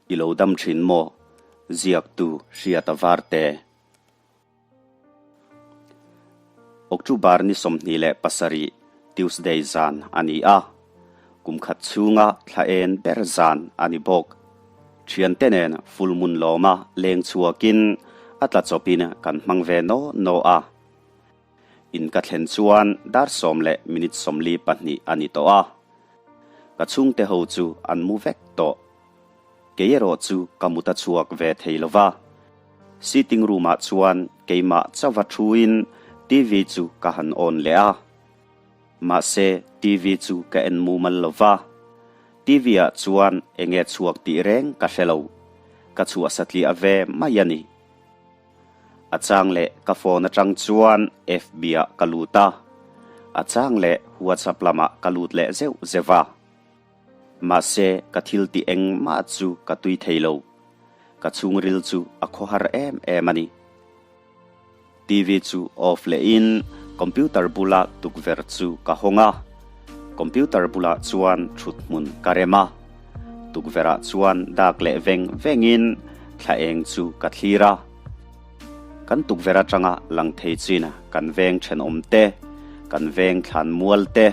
I lo dam thin maw? Ziaktu Hriata Varte. October ni 27, Tuesday zan a ni a. Kum khat chhunga thla en ber zan a ni bawk. Thiante nen full moon lawma leng chhuakin a tla chawpin kan hmang ve naw naw a. In ka thlen chuan dar sawm leh minute 42 a ni tawh a. Ka chhungte ho chu an mu vek tawh. Kei erawh chu ka mut a chhuak ve thei lo va. Sitting room ah chuan keimah chauva thuin TV chu ka han on leh a. Mahse TV chu ka en mumal lo va. TV ah chuan enge chhuak tih reng ka hre lo. Ka chhuah satliah ve mai a ni. A chang leh ka phone atang chuan FB ah ka lut a. A chang leh WhatsApp lamah ka lut leh zeuh zeuh a. Mahse ka thil tih engmah chu ka tui thei lo. Ka chhungril chu a khawhar em em a ni. TV chu off lehin computer bula tukverh chu ka hawng a. Computer bulah chuan thut hmun ka rem a. Tukverhah chuan dak leh veng vengin thla eng chu ka thlir a. Kan tukverh atanga lang thei chin kan veng thenawm te, kan veng thlan mual te,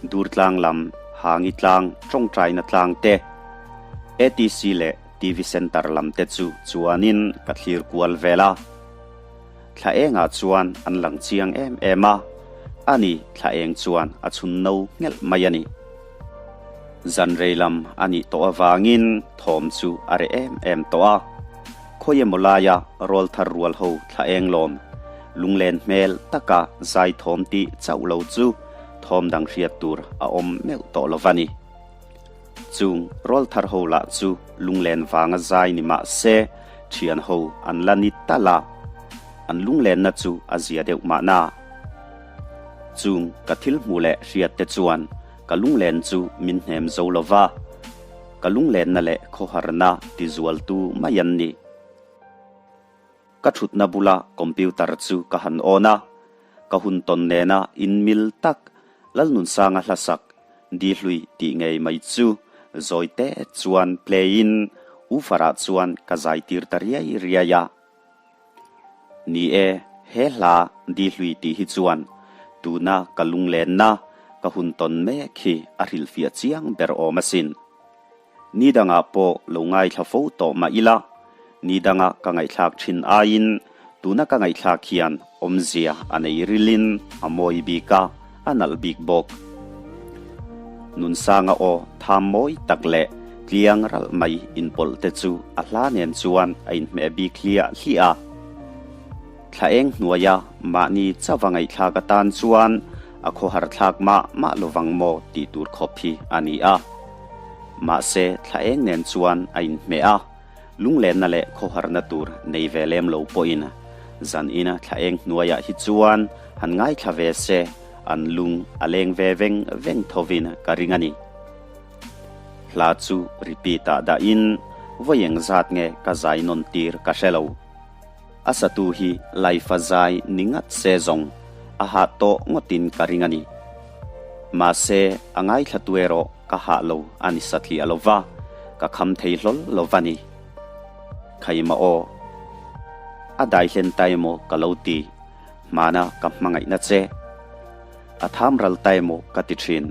dur tlang lam, hangi tlang, tawngtaina tlang te, ATC leh TV Centre lam te chu chuanin ka thlir kual vel a. Thla engah chuan an lang chiang em em a, ani thla eng chuan a chhun no nghelh mai a ni. Zan rei lam a nih tawh avangin thawm chu a reh em em tawh a. Khawi emaw laia rawl thar rual ho thla eng lawm, lunglen hmel taka zai thawm tih chauh lo chu thawm dang hriat tur a awm meuh tawh lo va ni. Chung rawl thar ho lah chu lunglen vanga zai ni mah se thian ho an la ni tal a, an lunglenna chu a zia deuh mahna. Chung ka thil hmuh leh hriat te chuan ka lunglen chu min hnem zo lo va, ka lunglenna leh khawharna tizualtu mai an ni. Ka thutna bula computer chu ka han on a, ka hun tawn nena inmil tak Lalnunsanga hlasak Di Hlui tih ngei mai chu zawi te chuan play in woofer ah chuan ka zai tir ta riai riai a. Ni e, he hla Di Hlui tih hi chuan tuna ka lunglenna ka hun tawn mek hi a hrilhfiah chiang ber awm asin. Ni dangah pawh lo ngaithla fo tawh mah ila, ni danga ka ngaihthlak thin aiin tuna ka ngaihthlak hian awmzia a nei rilin a mawi bik a, a nalh bik bawk. Nunsanga aw tham mawi tak leh tliang ralh mai inpawlh te chu a hla nen chuan a inhmeh bik hliah hliah a. Thla eng hnuaia mahni chauva ngaihthlak atan chuan a khawhar thlak mah mah lovang maw tih tur khawp hi a ni a. Mahse, thla eng nen chuan a inhmeh a, lunglenna leh khawharna tur nei ve lem lo pawhin zan ina thla eng hnuaiah hi chuan han ngaithla ve se an lung a leng ve veng veng thovin ka ring a ni. Hla chu repeat ah dahin vawi eng zat nge ka zai nawn tir ka hre lo. A satu hi Laifa zai ni ngat se zawng a hah tawh ngawtin ka ring a ni. Mahse, a ngaithlatu erawh ka hah lo a ni satliah lo va, ka kham thei hlawl lo va ni. Khaima aw. A dai hlen ta emaw ka lo ti, hmana ka hmangaihna che. A tham ral ta emaw ka ti thin,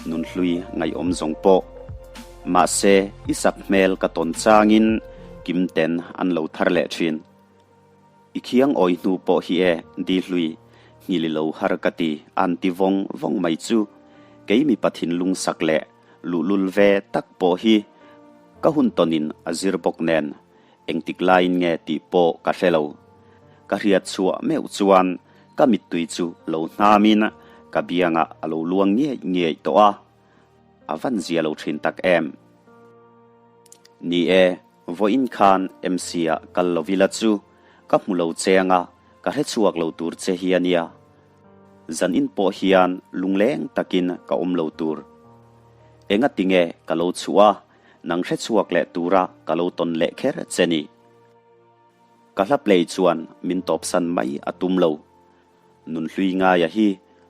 nunhlui ngaihawm zawng pawh. Mahse, i sak hmel ka tawn changin kim ten an lo thar leh thin. I khiang awi hnu pawh hi e, di hlui, nghili lo har ka ti, an ti vawng vawng mai chu. Kei mipa thinlung sak leh luhlul ve tak pawh hi ka hun tawnin a zir bawk nen, engtik laiin nge tih pawh ka hre lo. Ka hriat chhuah meuh chuan ka mittui chu lo hnamin ka biangah a lo luang ngiaih ngiaih tawh a. A van zia lo thin tak em? Ni e, vawiin khan MC ah kal lo ila chu ka hmu lo che anga ka hre chhuak lo tur che hi a nia. Zan in pawh hian lungleng takin ka awm lo tur. Enga tinge ka lo chhuah a, nang hre chhuak leh tura ka lo tawn leh kher che ni. Ka hla play chuan min tawpsan mai a tum lo. Nunhlui ngaia hi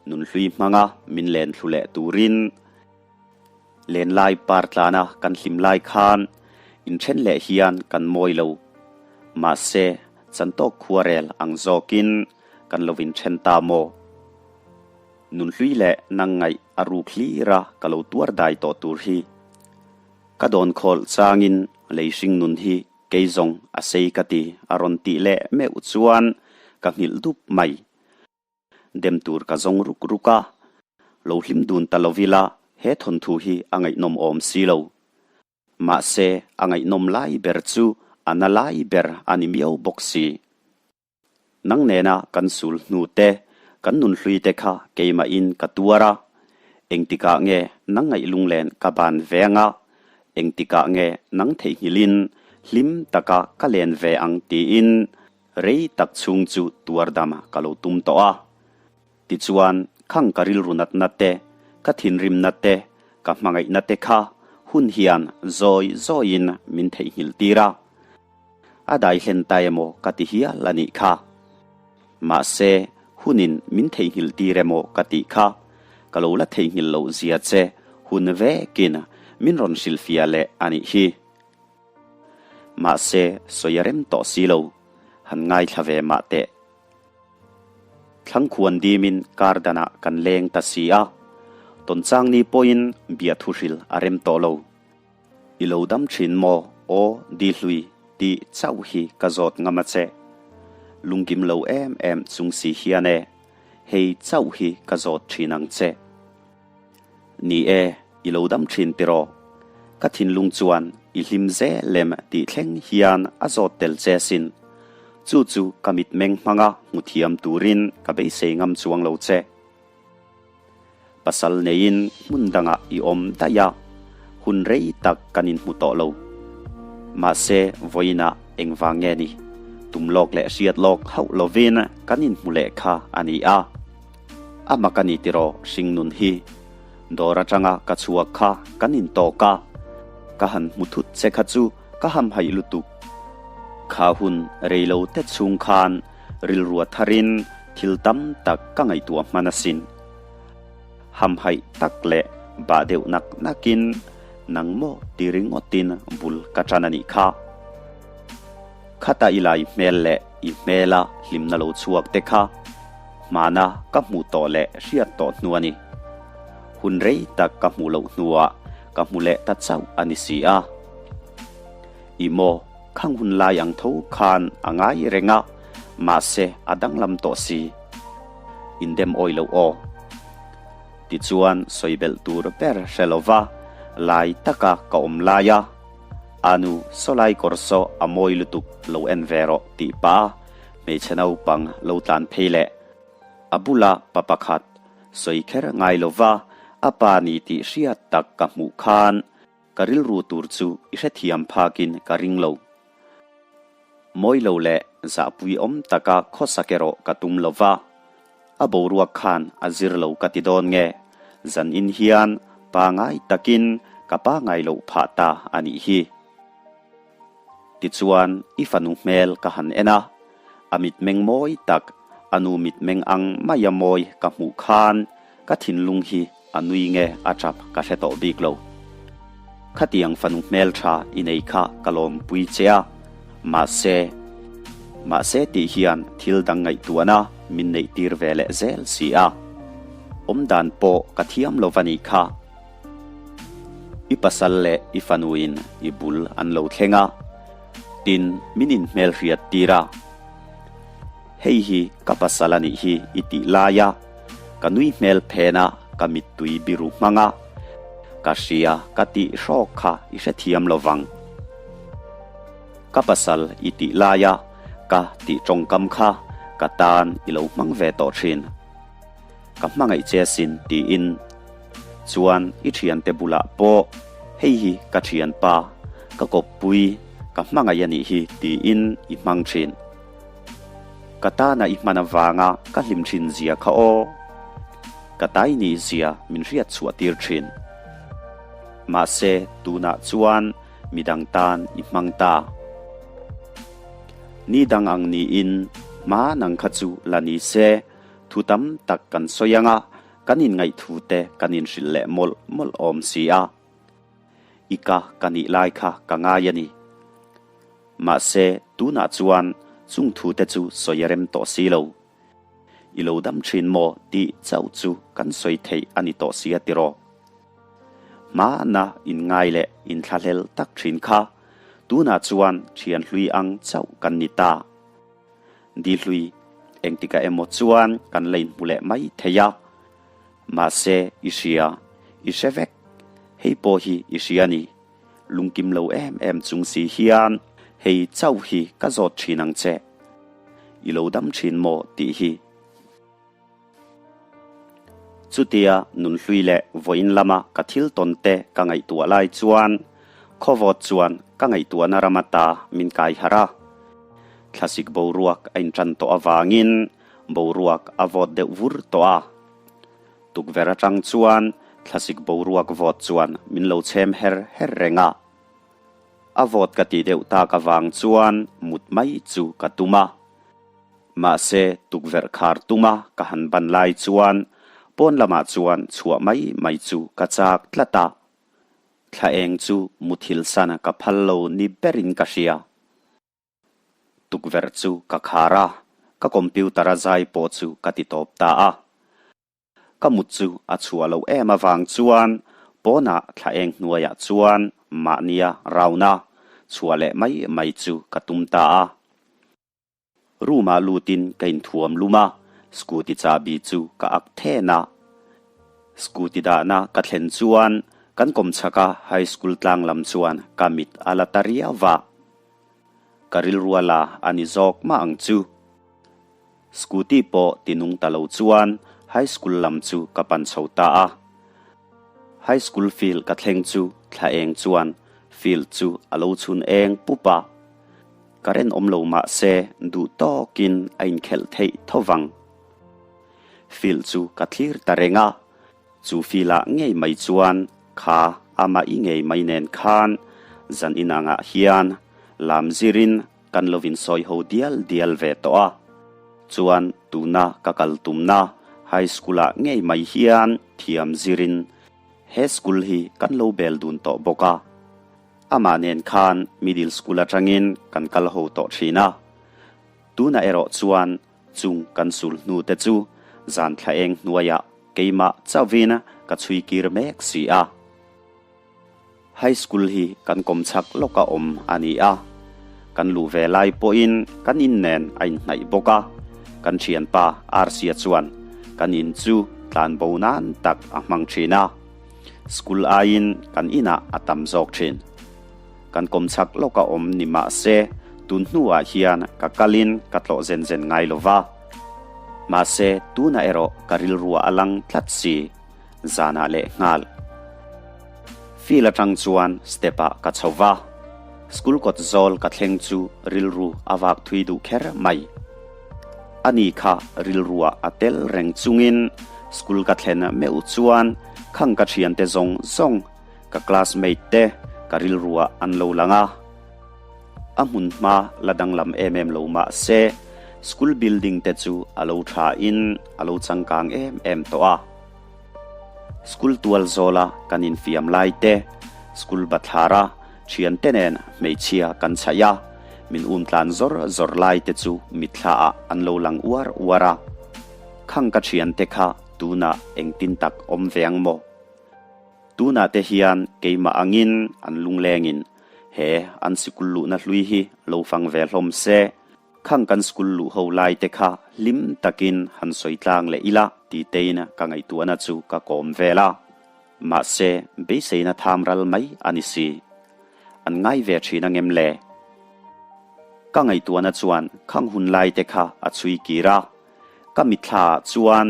nunhlui hmanga min len thlu leh turin lenlai par tlana kan hlim lai khan Inthen leh hian kan mawi lo. Mahse, chantawk khuarel ang zawkin kan lo inthen ta maw? Nunhlui leh nang ngaih a ruk hlir a ka lo tuar dai tawh tur hi. Ka dawn khawlh changin lei hring nun hi kei zawng a sei ka ti a rawn tih leh meuh chuan ka nghilh dup mai. Dem tur ka zawng ruk ruk a, lo hlim dun ta lovila he thawnthu hi a ngaihnawm awm si lo. Mahse a ngaihnawm lai ber chu a na lai ber a ni miau bawk si. Nang nena kan sul hnu te, kan nunhlui te kha keimahin ka tuar a. Engtikah nge nang ngaih lunglen ka ban ve anga, engtikah nge nang theihnghilhin hlim taka ka len ve ang tiin rei tak chhung chu tuar dam ka lo tum tawh a. Tichuan, khang ka rilru natna te, ka thinrimna te, ka hmangaihna te kha hun hian zawi zawiin min theihnghilh tir a. A dai hlen ta emaw ka ti hial a nih kha. Mahse, hunin min theihnghilh tir emaw ka tih kha, ka lo la theihnghilh loh zia che hun vekin min rawn hrilhfiah leh a nih hi. Mahse, sawi a rem tawh si lo, han ngaithla ve mah teh. Thlangkhuan dimin kar danah kan leng ta si a, Tawnchang ni pawhin bia thuhril a rem tawh lo. I lo dam thin maw aw di hlui tih chauh hi ka zawt ngam a che. Lungkim lo em em chung si hian e, hei chauh hi ka zawt thin ang che. Ni e, i lo dam thin tiraw? Ka thinlung chuan i hlim zel lem tih thleng hian a zawt tel che sin. Chu chu ka mitmeng hmanga hmu thiam turin ka beisei ngam chuang lo che. Pasal neiin hmun dangah i awm daih a, hun rei tak kan inhmu tawh lo. Mahse, vawiinah engvang nge ni? Tum lawk leh hriat lawk hauh lovin kan inhmu leh kha a ni a. A mak a ni tiraw hringnun hi? Dawr atanga ka chhuak kha kan intawk a, ka han hmu thut che kha chu ka hamhaih lutuk. Kha hun rei lo te chhung khan rilrua tharin thil tam tak ka ngaihtuah hman asin. Hamhaih tak leh bah deuh nak nakin nang maw ti ringawtin bul ka tan a nih kha. Khata i lai hmel leh i hmela hlimna lo chhuak te kha hmana ka hmuh tawh leh hriat tawh hnu a ni. Hun rei tak ka hmuh loh hnuah ka hmu leh ta chauh a ni si a. I maw khang hun lai ang tho khan a ngai reng a, mahse a danglam tawh si. Indem awi loh aw. Tichuan sawi belh tur ber hre lova lai taka ka awm lai a, Anu sawlai kawr saw a mawi lutuk lo en ve rawh tih pa hmeichhe naupang lo tlan phei leh a bula pa pakhat sawi kher ngai lova a pa ni tih hriat tak ka hmuh khan Ka rilru tur chu i hrethiam phakin ka ring lo. Mawi lo leh zahpui awm taka khawsak erawh ka tum lo va, a boruak khan a zir lo ka ti dawn nge, zanin hian pangai takin ka pangai loh phah ta a nih hi. Tichuan i fanu hmel ka han en a, a mitmeng mawi tak, a nu mitmeng ang maia mawi ka hmuh khan ka thinlung hi A nui nge a tap ka hre tawh bik lo. Khatiang fanu hmeltha i nei kha ka lawmpui che a, mahse, mahse tih hian thil dang ngaihtuahna min neih tir ve leh zel si a. Awmdan pawh ka thiam lo va nih kha. I pasal leh i fanuin i bul an lo thleng a, tin min inhmelhriat tir a. Hei hi ka pasal a nih hi i tih laia ka nui hmel phen a, ka mittui biru hmang a, ka hria ka tih hrawk kha i hrethiam lo vang. Ka pasal i tih laia ka tih tawngkam kha ka tan i lo hmang ve tawh thin. Ka hmangaih che asin tiin chuan i thiante bulah pawh hei hi ka thianpa, ka kawppui, ka hmangaih a nih hi tiin i hmang thin. Ka tana i hman avanga ka hlim thin zia kha aw. Ka tai nih zia min hriat chhuah tir thin. Mahse tunah chuan midang tan i hmang ta. Ni dang ang niin hma nang kha chu la ni se thu tam tak kan sawi anga kan inngaih thu te kan inhrilh leh mawlh mawlh awm si a. I ka ka nih lai kha ka ngai a ni. Mahse, tunah chuan chung thu te chu sawi a rem tawh si lo. I lo dam thin maw tih chauh chu kan sawi theih a ni tawh si a tiraw? Hmana inngai leh inthlahlel tak thin kha tunah chuan thian hlui ang chauh kan ni ta. Di hlui engtikah emaw chuan kan la inhmu leh mai thei a. Mahse, i hria, i hre vek. Hei pawh hi i hria a ni. Lungkim lo em em chung si hian hei chauh hi ka zawt thin ang che. I lo dam thin maw tih hi. Chutia nunhlui leh vawiin lama ka thil tawn te ka ngaihtuah lai chuan khawvawt chuan ka ngaihtuahna ram ata min kai harh a. Thlasik boruak a intan tawh avangin boruak a vawt deuh vur tawh a. Tukverh atang chuan thlasik boruak vawt chuan min lo chhem her her reng a. A vawt ka tih deuh tak avang chuan mut mai chu ka tum a. Mahse tukverh khar tuma ka han ban lai chuan pawn lamah chuan chhuah mai mai chu ka chak tlat a. Thla eng chu muthilh san ka phal lo ni berin ka hria. Tukverh chu ka khar a, ka computer a zai pawh chu ka ti tawp ta a. Ka mut chu a chhuah loh em avang chuan pawnah thla eng hnuaiah chuan mahnia round a chhuah leh mai mai chu ka tum ta a. Room ah lutin ka inthuam lum a, scooty chahbi chu ka ak then a. Scooty dahna ka thlen chuan kan kawmchhaka high school tlang lam chuan ka mit a la ta riau va. Ka rilrual a a ni zawk mah ang chu. Scooty pawh tinung ta lo chuan high school lam chu ka pan chho ta a. High school field ka thleng chu thla eng chuan field chu a lo chhun eng pup a. Current awm lo mah se duh tawkin a inkhelh theih tho vang. Field chu ka thlir ta reng a. Chu filah ngei mai chuan kha amah i ngei mai nen khan zan inangah hian lam zirin kan lo insawi ho dial dial ve tawh a. Chuan tuna ka kal tumna high school ah ngei mai hian thiam zirin he school hi kan lo bel dun tawh bawk a. Amah nen khan middle school atangin kan kal ho tawh thin a. Tunah erawh chuan Chung kan sul hnu te chu zan thla eng hnuaiah keimah chauhin ka chhui kir mek si a. High school hi kan kawmchhak lawka awm a ni a. Kan luh ve lai pawhin kan in nen a inhnaih bawk a. Kan thianpa Arsia chuan kan in chu tlanbo nan tak a hmang thin a. School aiin kan inah a tam zawk thin. Kan kawmchhak lawk a awm ni mah se, tun hnuah hian ka kalin ka tlawh zen zen ngai lo va. Mahse, tunah erawh ka rilruah a lang tlat si, zanah leh nghal. Field atang chuan step ah ka chho va, school kawt zawl ka thleng chu rilru a vak thui duh kher mai. Ani kha rilruah a tel reng chungin school ka thlen meuh chuan khang ka thiante zawng zawng Ka classmate te ka rilruah an lo lang a, a hmun hma la danglam em em lo mah se school building te chu a lo tha in a lo changkang em em tawh a. School tual zawla kan infiam lai te, school bathlara thiante nen hmeichhia kan chhaih a, min um tlan zawr zawr lai te chu mitthla ah an lo lang uar uar a. Khang ka thiante kha tunah engtin tak awm ve ang maw? Tunah te hian keimah angin an lunglengin he an sikul luhna hlui hi lo fang ve hlawm se, khang kan school luh ho lai te kha hlim takin han sawi tlang leh ila ti tein ka ngaihtuahna chu ka kawm vel a. Mahse, beiseina tham ral mai a ni si. An ngai ve thin angem le? Ka ngaihtuahna chuan khang hun lai te kha a chhui kir a. Ka mitthla ah chuan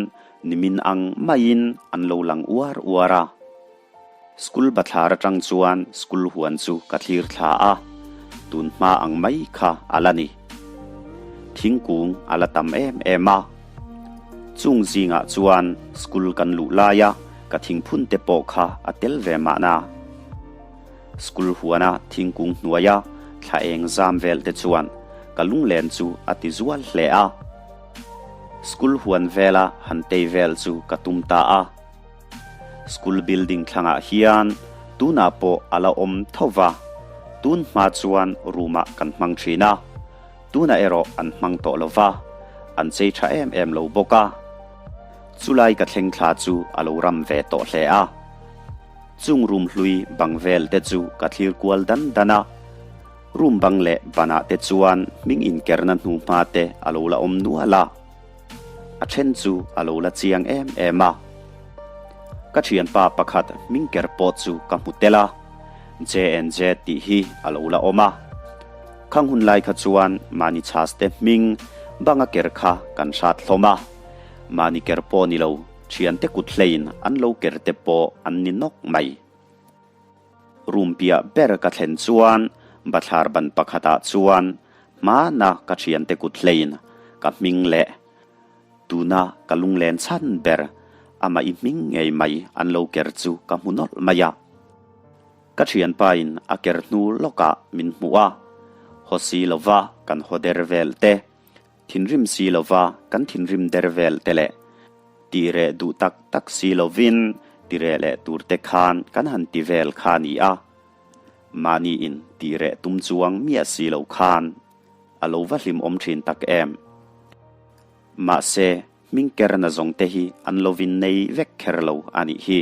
nimin ang maiin an lo lang uar uar a. School bathlar atang chuan school huan chu ka thlir thla a, tun hma ang mai kha a la ni. Thingkung a la tam em em a. Chung zingah chuan school kan luh laia ka thingphun te pawh kha a tel ve mahna. School huana thingkung hnuaia thla eng zam vel te chuan ka lunglen chu a ti zual hle a. School huan vela han tei vel chu ka tum ta a. School building thlangah hian Tunah pawh a la awm tho va, tun hma chuan room-ah kan hmang thin a, tunah erawh an hmang tawh lo va, an chei tha em em lo bawk a. Chulai ka thleng thla chu a lo ram ve tawh hle a. Chung room hlui bang vel te chu ka thlir kual dan dan a, room bang leh banah te chuan hming inkerna hnuhma te a lo la awm nual a. A then chu a lo la chiang em em a. Ka thianpa pakhat hming ker pawh chu ka hmu tel a, JNJ tih hi a lo la awm a. Khang hun lai kha chuan mahni chhas te hming banga ker kha kan hrat hlawm a. Mahni ker pawh ni lo, thiante kut hleiin an lo ker te pawh an ni nawk mai. Room piah ber ka thlen chuan bathlar ban pakhatah chuan hmana ka thiante kut hleiin ka hming leh tuna ka lunglen chhan ber amah i hming ngei mai an lo ker chu ka hmu nawlh mai a. Ka thianpain a ker hnu lawkah min hmuh a, haw si lova kan haw der vel te, Thinrim si lova kan thinrim der vel te leh tireh duh tak tak si lovin tireh leh tur te khan kan han ti vel kha a ni a. Mahniin tireh tum chuang miah si lo khan a lo va hlimawm thin tak em. Mahse, hming kerna zawng te hi an lovin nei vek kher lo a nih hi.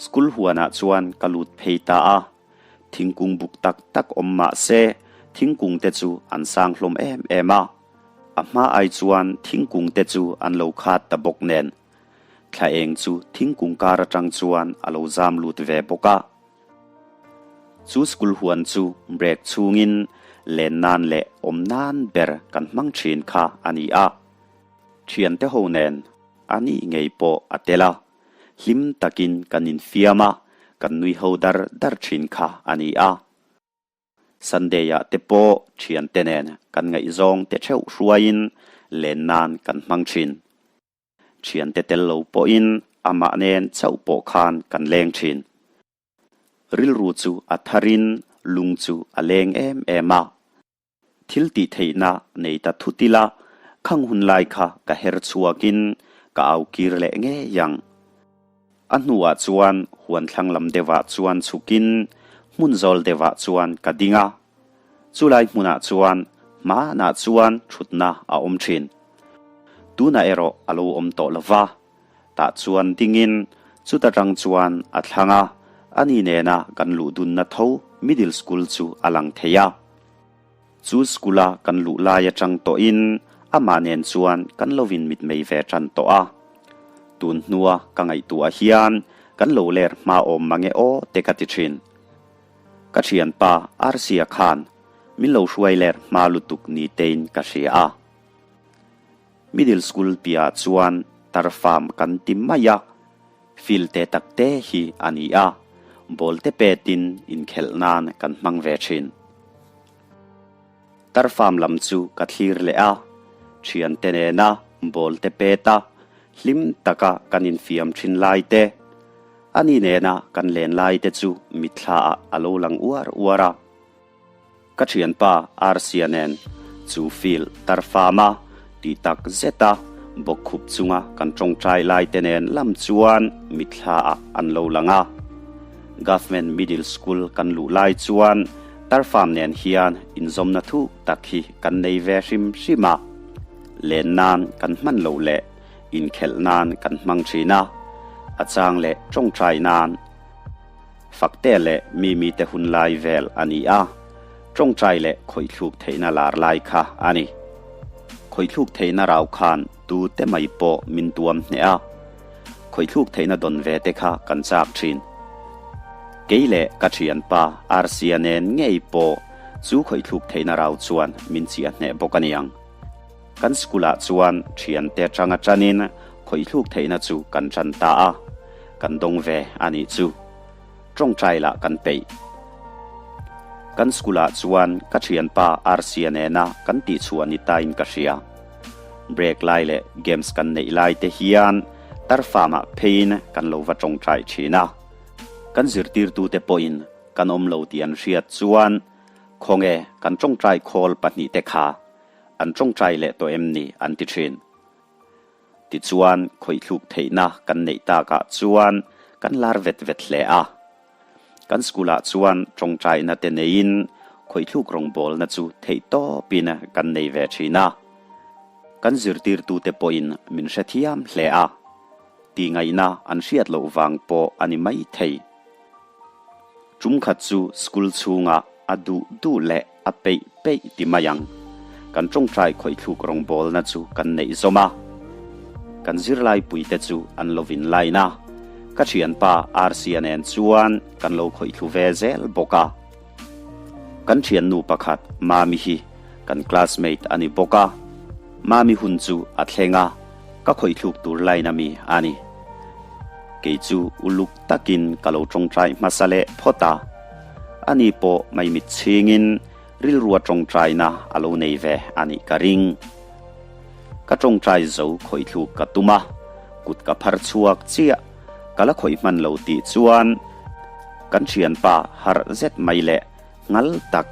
School huanah chuan ka lut phei ta a. Thingkung buk tak tak awm mah se, thingkung te chu an sang hlawm em em a. A hma ai chuan thingkung te chu an lo khat ta bawk nen. Thla eng chu thingkung kar atang chuan a lo zam lut ve bawk a. Chu school huan chu break chhungin len nan leh awm nan ber kan hmang thin kha a ni a. Thiante ho nen a nih ngei pawh a tel a. Hlim takin kan infiam a, kan nui ho dar dar thin kha a ni a. Sunday-ah te pawh thiante nen kan ngaihzawng te theuh hruaiin len nan kan hmang thin. Thiante tel lo pawhin amah nen chauh pawh khan kan leng thin. Rilru chu a tharin lung chu a leng em em a. Thil tih theihna nei ta thut ila, khang hun lai kha ka her chhuakin ka au kir leh ngei ang. A hnuah chuan huan thlang lam deuhah chuan chhukin hmun zawl deuhah chuan ka ding a. Chulai hmunah chuan hmanah chuan thutna a awm thin. Tunah erawh a lo awm tawh lo va. Tah chuan dingin chuta tang chuan a thlang a, ani nena kan luh dunna tho middle school chu a lang thei a. Chu school-a kan luh lai atang tawhin amah nen chuan kan lo in mitmei ve tan tawh a. Tun hnua ka ngaihtuah hian kan lo ler hma awm mange aw te ka ti thin. Ka thianpa Arsia khan min lo hruai ler hma lutuk ni tein ka hria a. Middle school piahah chuan tar farm kan ti mai a, field te tak te hi a ni a, ball te petin inkhelh nan kan hmang ve thin. Tar farm lam chu ka thlir leh a, thiante nena ball te pet a, hlim taka kan infiam thin lai te, ani nena kan len lai te chu mitthlaah a lo lang uar uar a. Ka thianpa Arsia nen chu field tar fam a tih tak zet a, bawkkhup chunga kan tawngtai lai te nen lam chuan mitthla ah an lo lang a. Government Middle School kan luh lai chuan tar fam nen hian inzawmna thuk tak hi kan nei ve hrim hrim a. Len nan kan hman loh leh inkhelh nan kan hmang thin a, a chang leh tawngtai nan. Fakte leh Mimi te hun lai vel a ni a, tawngtai leh khawithluk theihna lar lai kha a ni. Khawithluk theihna rau khan tu te mai pawh min tuam hneh a, khawithluk theihna dawn ve te kha kan chak thin. Kei leh ka thianpa Arsia nen ngei pawh chu khawithluk theihna rau chuan min chiah hneh bawk a niang. Kan school-ah chuan thiante atanga tanin khawithluk theihna chu kan tan ta a, kan dawng ve a nih chu. Tawngtai lah kan peih. Kan school-ah chuan ka thianpa Arsia nena kan tihchhuah ni tain ka hria. Break lai leh games kan neih lai te hian tar farm-ah pheiin kan lo va tawngtai thin a. Kan zirtirtute pawhin kan awm lo tih an hriat chuan khawnge kan tawngtai khawl pahnihte kha An tawngtai leh tawh em ni an ti thin. Tichuan khawithluk theihna kan neih takah chuan Kan lar vet vet hle a. Kan school ah chuan tawngtaina te neiin khawithluk rawngbawlna chu theih tawpin kan nei ve thin a. Kan zirtirtute pawhin min hrethiam hle a. Tihngaihna an hriat loh vang pawh a ni mai thei. Tum khat chu school chhungah a duh duh leh a peih peih ti mai ang. Kan tawngtai khawithluk rawngbawlna chu kan neih zawm a. Kan zirlaipuite chu an lo vin line a. Ka thianpa Rc-a nen chuan kan lo khawihthlu ve zel bawk a. Kan thiannu pakhat Mami hi kan classmate a ni bawk a. Mami hun chu a thleng a, ka khawithluk tur line ami a ni. Kei chu uluk takin ka lo tawngtai hmasa leh phawt a. Ani pawh maimit chhingin rilrua tawngtaina a lo nei ve a nih ka ring. Ka tawngtai zo khawithluk ka tum a, kut ka phar chhuak chiah. Ka la khawih hman lo tih chuan kan thianpa harh zet mai leh ngal tak,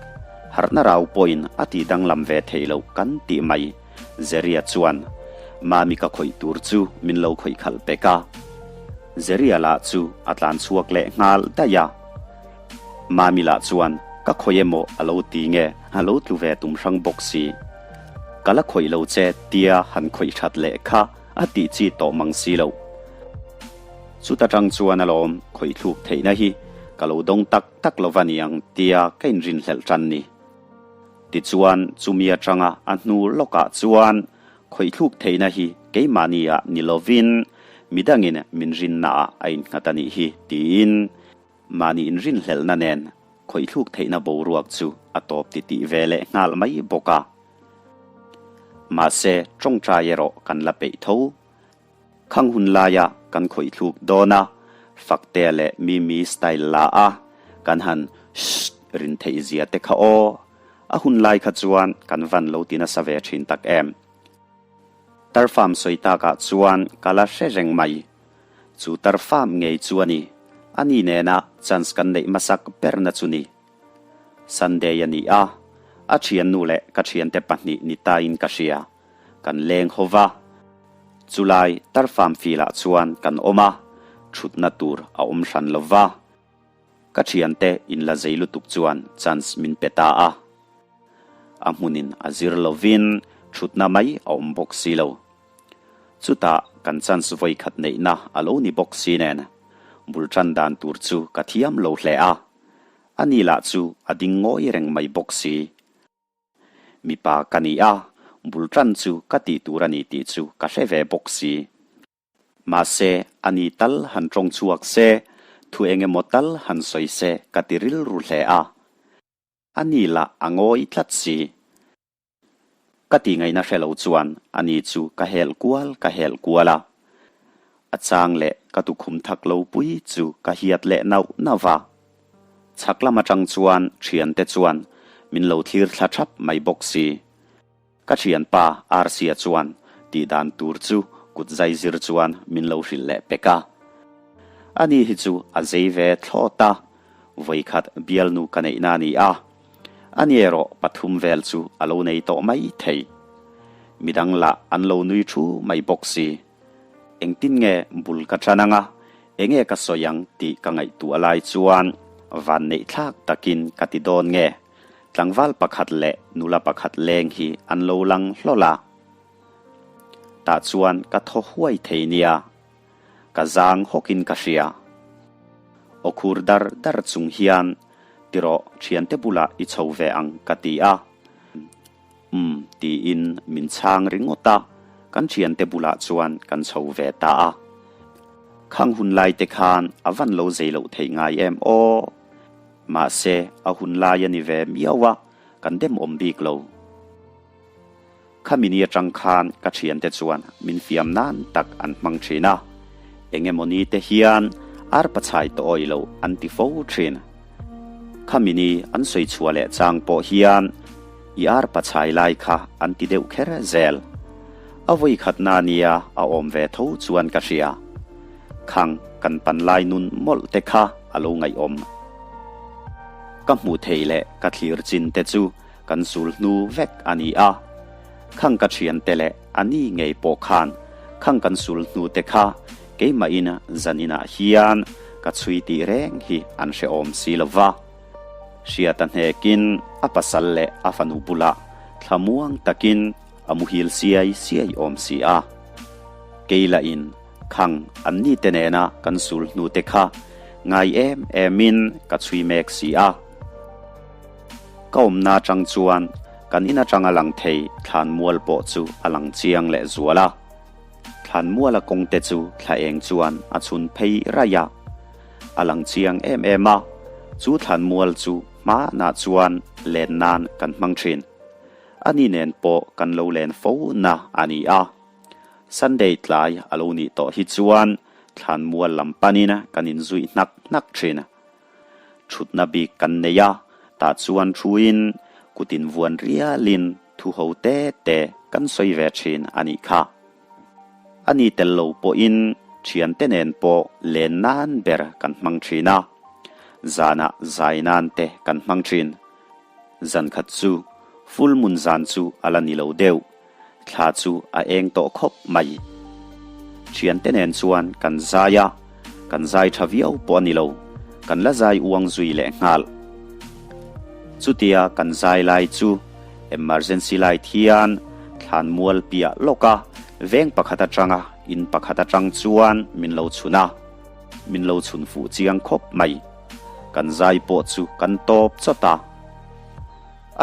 harhna rau pawhin a tih danglam ve thei loh kan tih mai. Zeria chuan Mami ka khawih tur chu min lo khawih khalh pek a. Zeria lah chu a tlan chhuak leh nghal daih a. Mami lah chuan ka khawih emaw a lo ti nge a lo tlu ve tum hrang bawk si. Ka la khawih lo che tia han khawih that leh kha a tih chi tawh mang si lo. Chuta tang chuan alawm khawih thluk theihna hi ka lo dawng tak tak lo va niang tia ka inrinhlelh tan ni. Tichuan chumi atanga a hnu lawkah chuan khawih thluk theihna hi keimahni ah ni lovin midangin min rinna ah a innghat a nih hi tiin mahni inrinhlelhna nen khawih thluk theihna boruak chu a tawp titih ve leh nghal mai bawk a. Mahse tawngtai erawh kan la peih tho. Khang hun laia kan khawih thluk dawn a, Faktea leh Mimi style la a, kan han shh rin theih zia te kha aw. A hun lai kha chuan kan van lo ti nasa ve thin tak em. Tarfam sawi takah chuan ka la hre reng mai. Chu tarfam ngei chu a ni. Ani nena chance kan neih hmasak berna chu ni. Sunday a ni a, a thiannu leh ka thiante pahnih ni tain ka hria. Kan leng ho va. Chulai tarfam filah chuan kan awm a, thutna tur a awm hran lo va. Ka thiante inla zei lutuk chuan chance min pe ta a. A hmunin a zir lovin thutna mai a awm bawk si lo. Chutah kan chance vawi khat neihna a lo ni bawk si nen, bul tan dan tur chu ka thiam lo hle a. Ani lah chu a ding ngawi reng mai bawk si. Mipa ka ni a, bul tan chu ka tih tur a ni tih chu ka hre ve bawk si. Mahse, ani tal han tawng chhuak se, thu eng emaw tal han sawi se ka ti rilru hle a. Ani lah a ngawi tlat si. Ka tih ngaihna hre lo chuan ani chu ka helh kual ka helh kual a. A chang leh ka tukhum thak lo pui chu ka hiat leh nauh nauh va. Chhak lam atang chuan thiante chuan min lo thlir thla thap mai bawk si. Ka thianpa Rc-a chuan tih dan tur chu kut zai zir chuan min lo hrilh leh pek a. Ani hi chu a zei ve thlawt a, vawikhat bialnu ka neihna a ni a. Ani erawh pathum vel chu a lo nei tawh mai thei. Midang lah an lo nui thu mai bawk si. Engtin nge bul ka tan anga, enge ka sawi ang tih ka ngaihtuah lai chuan vanneih thlak takin ka ti dawn nge, tlangval pakhat leh nula pakhat leng hi an lo lang hlawl a. Tah chuan ka thaw huai thei nia, ka zang hawkin ka hria. Aw khur dar dar chung hian, Tirawh, thiante bulah i chho ve ang ka ti a. Umm tiin min chhang ringawt a, kan thiante bulah chuan kan chho ve ta a. Khang hun lai te khan a van lo zei loh theih ngai em aw. Mahse a hun lai a ni ve miau a, kan dem awm bik lo. Khami ni atang khan ka thiante chuan min fiam nan tak an hmang thin a, eng emaw ni te hian arpachai tawh awih lo an ti fo thin. Khami ni an sawi chhuah leh chang pawh hian i arpachai lai kha an ti deuh kher zel. A vawi khatna nia a awm ve tho chuan ka hria. Khang kan pan lai nun mawlh te kha a lo ngaihawm. Ka hmuh theih leh ka thlir chin te chu Kan sul hnu vek a ni a, khang ka thiante leh a ni ngei pawh khan khang kan sul hnu te kha Keimahin zaninah hian ka chhui tih reng hi an hrehawm si lo va. Hriata hnekin a pasal leh a fanu bulah thlamuang takin a muhil siai siai awm si a. Kei lahin khang anni te nena kan sul hnu te kha ngai em emin ka chhui mek si a. Ka awmna atang chuan kan in atanga lang thei thlanmual pawh chu a lang chiang leh zual a. Thlanmuala kawngte chu thla eng chuan a chhun phei raih a, a lang chiang em em a, chu thlanmual chu hmanah chuan len nan kan hmang thin. Ani nen pawh kan lo len fo na a ni a. Sunday tlai a lo nih tawh hi chuan thlanmual lam panin kan inzuih hnak hnak thin. Thutna bik kan nei a, tah chuan thuin kut invuan rialin thu ho te te kan sawi ve thin a nih kha. A ni tel lo pawhin thiante nen pawh len nan ber kan hmang thin a, zanah zai nan te kan hmang thin. Zan khat chu full moon zan chu a la ni lo deuh. Thla chu a eng tawh khawp mai. Thiante nen chuan kan zai a, kan zai tha viau pawh a ni lo, kan la zai uang zui leh nghal. Chutia kan zai lai chu emergency light hian thlanmual piah lawk a, veng pakhat atanga in pakhat atang chuan min lo chhun a, min lo chhun fuh chiang khawp mai. Kan zai pawh chu kan tawp chawt a.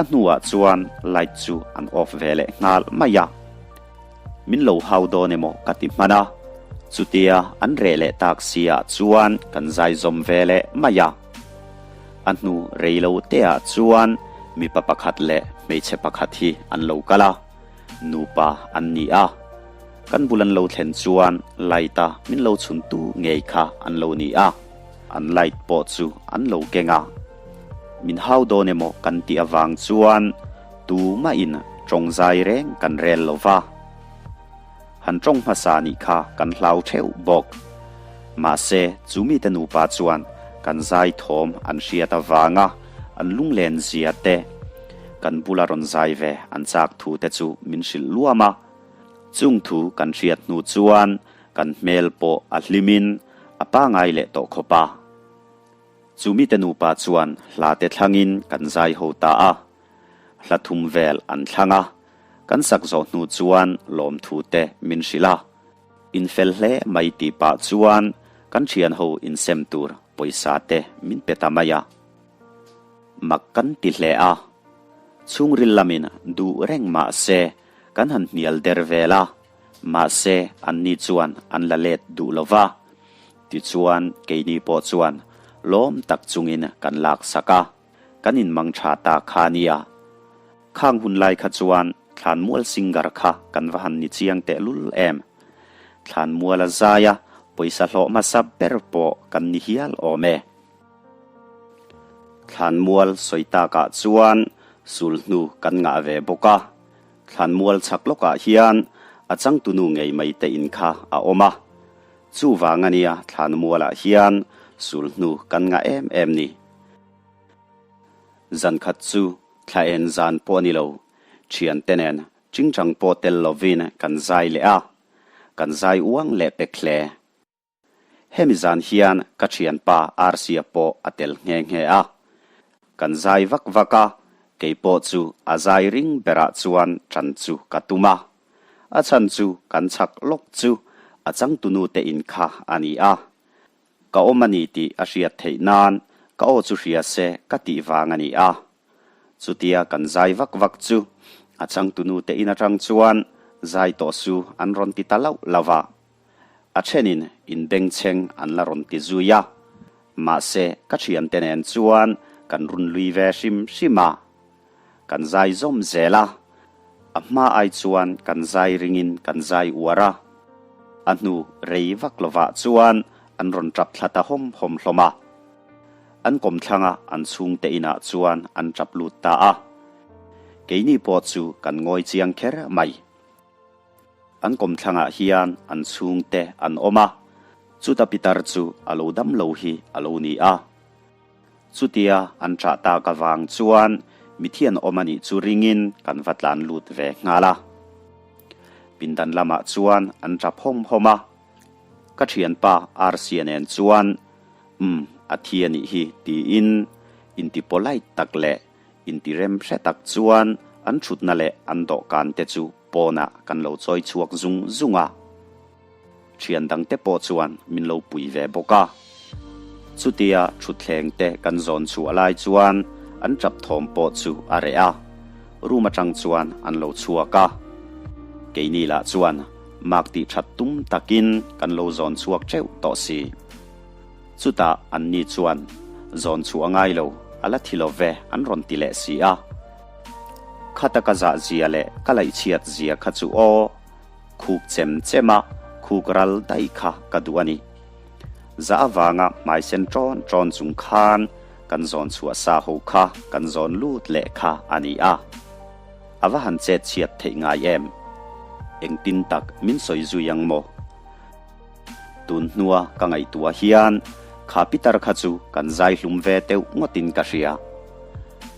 A hnuah chuan light chu an off ve leh nghal mai a, min lo hau dawn emaw ka ti hman a, chutia an reh leh tak si ah chuan kan zai zawm ve leh mai a. A hnu rei lo te ah chuan mipa pakhat leh hmeichhe pakhat hi an lo kal a, nupa an ni a, kan bul an lo thlen chuan light a min lo chhun tu ngei kha an lo ni a. An light pawh chu an lo keng a, min hau dawn emaw kan tih avang chuan tumahin tawng zai reng kan rel lo va. Han tawng hmasa nih kha kan hlau theuh bawk. Mahse, chu mite nupa chuan kan zai thawm an hriat avanga an lunglen zia te, kan bula rawn zai ve an chak thu te chu min hrilh luam a. Chung thu kan hriat hnu chuan Kan hmel pawh a hlimin a pangai leh tawh khawp a. Chu mite nupa chuan hla te thlangin kan zai ho ta a. Hla thum vel an thlang a, kan sak zawh hnu chuan lawmthu te min hrilh a. Infel hle mai tih pah chuan kan thian ho insem tur pawisa te min pe ta mai a. Mak kan ti hle a. Chhungril lamin duh reng mah se kan han hnial der vel a. Mahse, anni chuan an la let duh lo va. Tichuan, keini pawh chuan lawm tak chungin kan laksak a, kan inmang tha ta kha nia. Khang hun lai kha chuan Thlanmual singer kha kan va han ni chiang tehlul em. Thlanmuala zaia pawisa hlawh hmasa ber pawh kan ni hial awm e. Thlanmual sawi takah chuan sulhnu kan ngah ve bawk a. Thlanmual chhak lawkah hian a changtunu ngei mai te in kha a awm a. Chuvang a nia thlanmualah hian sulhnu kan ngah em em ni. Zan khat chu thla en zan pawh a ni lo, thiante nen chingchang pawh tel lovin kan zai leh a, kan zai uang leh pek hle. Hemi zan hian ka thianpa Arsia pawh a tel nghe nghe a. Kan zai vak vak a, kei pawh chu a zai ring berah chuan ṭan chu ka tum a. A chhan chu kan chhak lawk chu a changtunu te in kha a ni a. Ka awm a ni tih a hriat theih nan ka aw chu hria se ka tih vang a ni a. Chutia kan zai vak vak chu a changtunu te in aṭang chuan zai tawh su an rawn ti ta lauh lauh a. A thenin in bengchheng an la rawn ti zui a, mahse ka thiante nen chuan kan run lui ve hrim hrim a, kan zai zawm zel a, a hma ai chuan kan zai ringin kan zai uar a, a hnu rei vak lovah chuan an rawn tap thla ta hawm hawm hlawm a, an kawmthlanga an chhungte inah chuan an tap lut ta a, keini pawh chu kan ngawi chiang kher mai. An kawmthlangah hian an chhungte an awm a, chuta pitar chu a lo dam lo hi a lo ni a. Chutia an ṭah tak avang chuan mithian awm a nih chu ringin kan va tlan lut ve nghal a. Pindan lamah chuan an ṭap hawm hawm a. Ka thianpa Rca nen chuan, Umm, a thi a nih hi, tiin inti polite tak leh inti rem hre tak chuan an thutna leh an dawhkan te chu pawnah kan lo chawi chhuak zung zung a. Thian dangte pawh chuan min lo pui ve bawk a. Chutia thutthleng te kan zawn chhuah lai chuan an tap thawm pawh chu a reh a, room atang chuan an lo chhuak a. Keini lah chuan mak tih that tum takin kan lo zawn chhuak teuh tawh si. Chutah anni chuan zawn chhuah a ngai lo, a la thi lo ve an rawn ti leh si a. Khata ka zah zia leh ka laihchhiat zia kha chu aw. Khuk chem chem a, khuk ral daih kha ka duh a ni. Za avanga hmai sen ṭawn ṭawn chung khan kan zawn chhuah sa ho kha kan zawn lut leh kha a ni a. A va han chet chhiat theih ngai em? Engtin tak min sawi zui ang maw? Tun hnua ka ngaihtuah hian kha pitar kha chu kan zai hlum ve deuh ngawtin ka hria.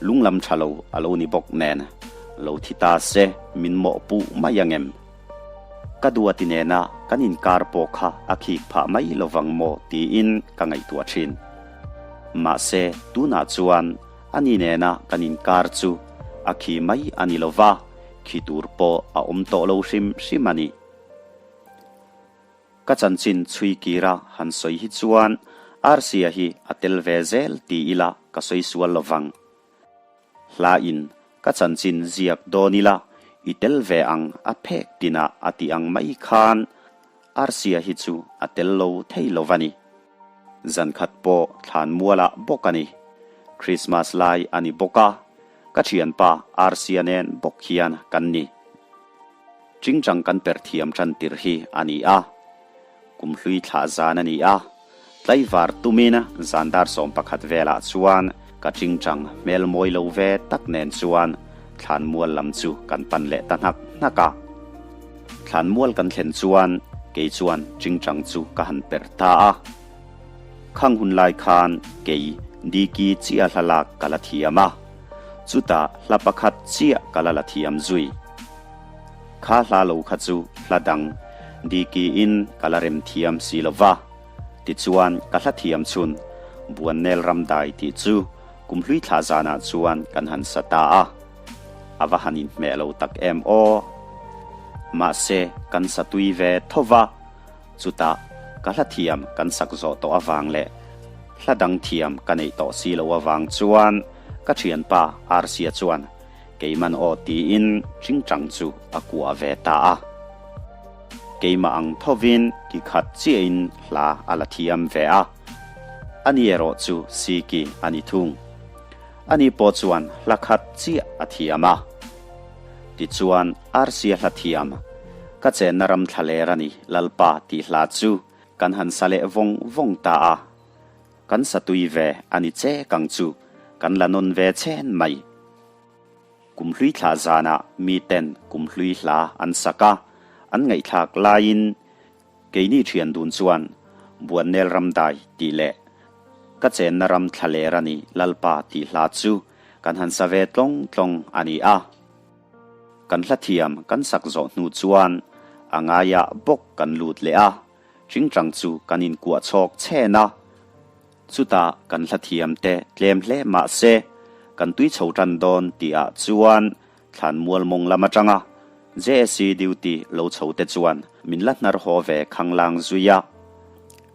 Lunglam tha lo a lo ni bawk nen, lo thi ta se min mawhpuh mai ang em? Ka duati nena kan inkar pawh kha a khik phah mai lovang maw tiin ka ngaihtuah thin. Mahse tunah chuan ani nena kan inkar chu a khi mai a ni lova, khi tur pawh a awm tawh lo hrim hrim a ni. Ka chanchin chhui kira han sawi hi chuan Arsia hi a tel ve zel ti ila ka sawi sual lo vang. Hla in ka chanchin ziak dawn ila i tel ve ang a phek tinah a ti ang mai khan Arsia hi chu a tel lo thei lo va ni. Zankhat pawh thlan mualah bawk a ni. Christmas lai a ni bawk a, ka thianpa Arsia nen bawk hian kan ni. Chingchang kan per thiam tan tirh hi a ni a, kum hlui thlah zan a ni a, tlaivar tumin zan dar 11 velah chuan ka chingchang hmel mawi lo ve tak nen chuan thlanmual lam chu kan pan leh ta hnak hnak a. Thlanmual kan thlen chuan kei chuan chingchang chu ka han perh ta a. Khang hun lai khan kei Diki chiah hla lak ka la thiam a, chutah hla pakhat chiah ka la la thiam zui. Kha hla lo kha chu hla dang Diki-in ka la rem thiam si lo va, tichuan ka hla thiam chhun Buannel Ramdai tih chu kumhlui thlah zanah chuan kan han sa ta a. A va han inhmeh lo tak em aw! Mahse kan sa tui ve tho va. Chutah, ka hla thiam kan sak zawh tawh avang leh hla dang thiam ka neih tawh si lo avang chuan ka thianpa Arsia chuan keiman aw tiin Chingchang chu a kuah ve ta a. Keimah ang thovin ki khat chiahin hla a la thiam ve a. Ani erawh chu Siki a ni thung. Ani pawh chuan hla khat chiah a thiam a. Tichuan, Arsia hla thiam, Ka chenna ram thlaler a ni, Lalpa tih hla chu kan han sa leh vawng vawng ta a. Kan sa tui ve a ni che kang chu kan la nawn ve chhen mai. Kumhlui thlah zanah miten kumhlui hla an sak a, an ngaihthlak laiin Keini thian dun chuan Buannel Ramdai tih leh Ka chenna ram thlaler a ni Lalpa tih hla chu kan han sa ve tlawng tlawng a ni a. Kan hla thiam kan sak zawh hnu chuan a ngaiah bawk kan lut leh a, tingtang chu kan inkuah chhawk chhen a. Chutah kan hla thiam te tlem hle mah se kan tui chho tan dawn tihah chuan Thlanmual mawng lam atanga JSC duty lo chho te chuan min la hnar haw ve khanglang zui a.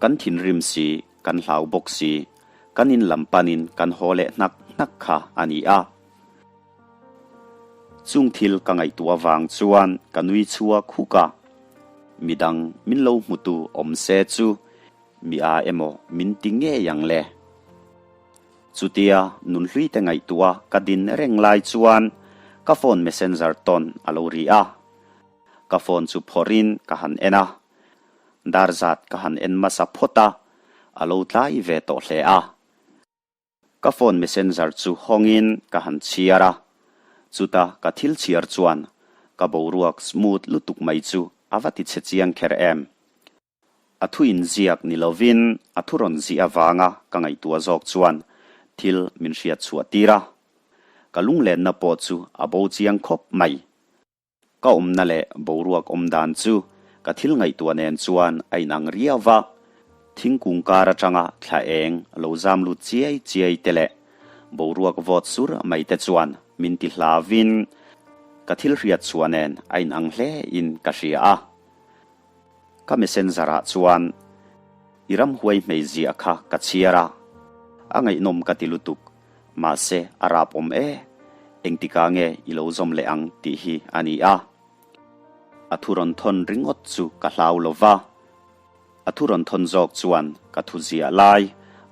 Kan thinrim si, kan hlau bawk si, kan in lam panin kan haw leh hnak hnak kha a ni a. Chung thil ka ngaihtuah vang chuan ka nui chhuak huk a. Midang min lo hmutu awm se chu mi a emaw min ti ngei ang le. Chutia nunhlui te ngaihtuah ka din reng lai chuan ka phone messenger tawn a lo ri a. Ka phone chu phawrhin ka han en a. Dar zat ka han en hmasa phawt a, a lo tlai ve tawh hle a. Ka phone messenger chu hawngin ka han chhiar a. Chuta ka thil chhiar chuan ka boruak smooth lutuk mai chu a va ti chhe chiang kher em. A thu inziak ni lovin a thu rawn zih avanga ka ngaihtuah zawk chuan thil min hriat chhuah tir a. Ka lunglenna pawh chu a bo chiang khawp mai. Ka awmna leh boruak awm dan chu Ka thil ngaihtuah nen chuan a inang riau va, thingkung kar atanga thla eng lo zam lut chiai chiai te leh boruak vawt sur mai te chuan min ti hlavin ka thil hriat chhuah nen a inang hle in ka hria a. Ka messenger ah chuan i ramhuai hmeiziah kha ka chhiar a, a ngaihnawm ka ti lutuk, mahse a rap awm e, engtikah nge i lo zawm leh ang tih hi a ni a. A thu rawn thawn ringawt chu ka hlau lo va, a thu rawn thawn zawk chuan ka thu ziah lai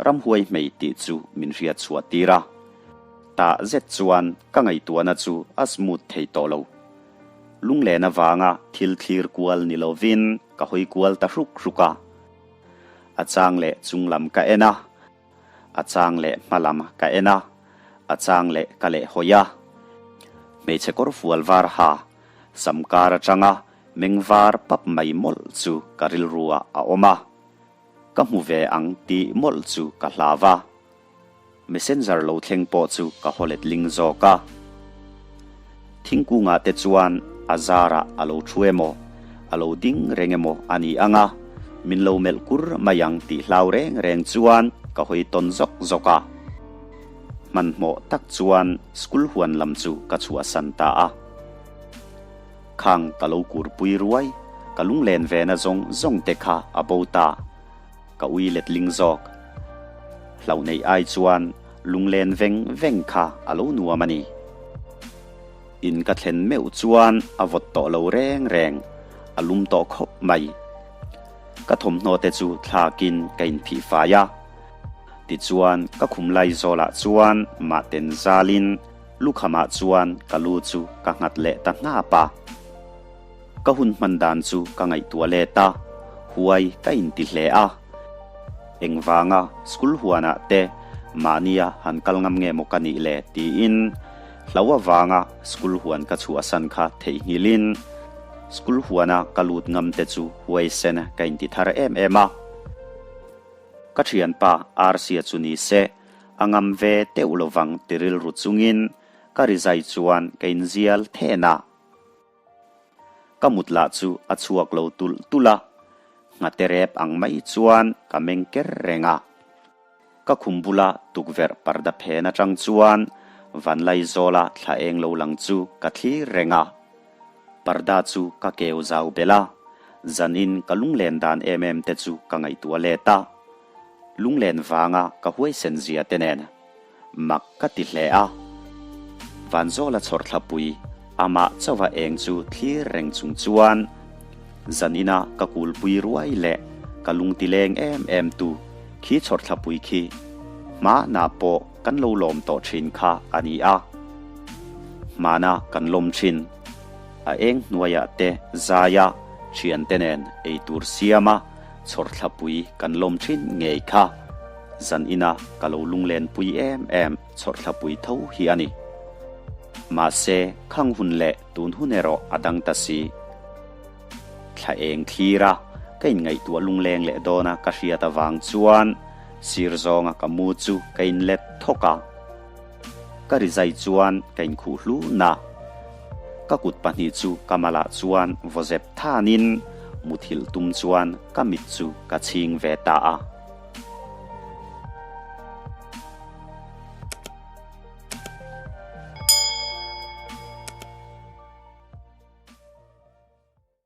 ramhuai hmei tih chu min hriat chhuah tir a. Tah zet chuan ka ngaihtuahna chu a smooth thei tawh lo. Lunglen avanga thil thlir kual ni lovin ka hawi kual ta hruk hruk a. A chang leh chung lam ka en a, a chang leh hma lam ka en a, a chang leh ka leh hawi a. Hmeichhe kawr fual var ha, sam kar atanga meng var pap mai mawlh chu ka rilru ah a awm a. Ka hmu ve ang tih mawlh chu ka hlau a. Messenger lo thleng pawh chu ka haw let ling zawk a. Thingkungah te chuan a zarah a lo thu emaw, a lo ding reng emaw a ni ang a, min lo melh kur mai ang tih hlau reng reng chuan ka hawi tawn zawk zawk a. Hmanhmawh tak chuan school huan lam chu ka chhuahsan ta a. Khang ka lo kurpui ruai, ka lunglen vena zawng zawng te kha a bo ta. Ka ui letling zawk. Hlauh neih ai chuan lunglen veng veng kha a lo nuam a ni. In ka thlen meuh chuan a vawt tawh lo reng reng, a lum tawh khawp mai. Ka thawmhnaw te chu thlakin ka inphih fai a. Tichuan ka khum lai zawlah chuan mahten zalin lukhamah chuan ka lu chu ka nghat leh ta hnap a. Ka hun hman dan chu ka ngaihtuah let a, huai ka inti hle a. Engvanga school huanah te mahnia han kal ngam nge maw ka nih le tiin hlo avanga school huan ka chhuahsan kha theihnghilhin school huana ka lut ngam te chu huaisen ka inti thar em em a. Ka thianpa Arsia chu ni se a ngam ve teuh lovang ti rilru chungin ka rizai chuan ka inzial then a. Ka mut lah chu a chhuak lo tulh tulh a, nghate rep ang mai chuan ka meng ker reng a. Ka khum bula tukverh parda phen atang chuan Vanlaizawla thla eng lo lang chu ka thlir reng a. Parda chu ka keu zau belh a, zanin ka lunglen dan em em te chu ka ngaihtuah let a. Lunglen vanga ka huaisen zia te nen. Mak ka ti hle a. Vanzawla chhawrthlapui amah chauha eng chu thlir reng chung chuan zanina ka kulpui ruai leh ka lungti leng em em tu khi chhawrthlapui khi hmanah pawh kan lo lawm tawh thin kha a ni a. Hmana kan lawm thin. A eng hnuaiah te zaia thiante nen eitur siama chhawrthlapui kan lawm thin ngei kha. Zan ina ka lo lunglen pui em em chhawrthlapui tho hi a ni. Mahse, khang hun leh tun hun erawh a dang ta si. Thla eng thlir a, ka inngaihtuah lungleng leh dawn a ka hriat avang chuan sir zawnga ka mu chu ka inlet thawk a. Ka rizai chuan ka inkhuh hlun a. Ka kut pahnih chu ka malah chuan vaw zep thanin muthilh tum chuan ka mit chu ka chhing ve ta a.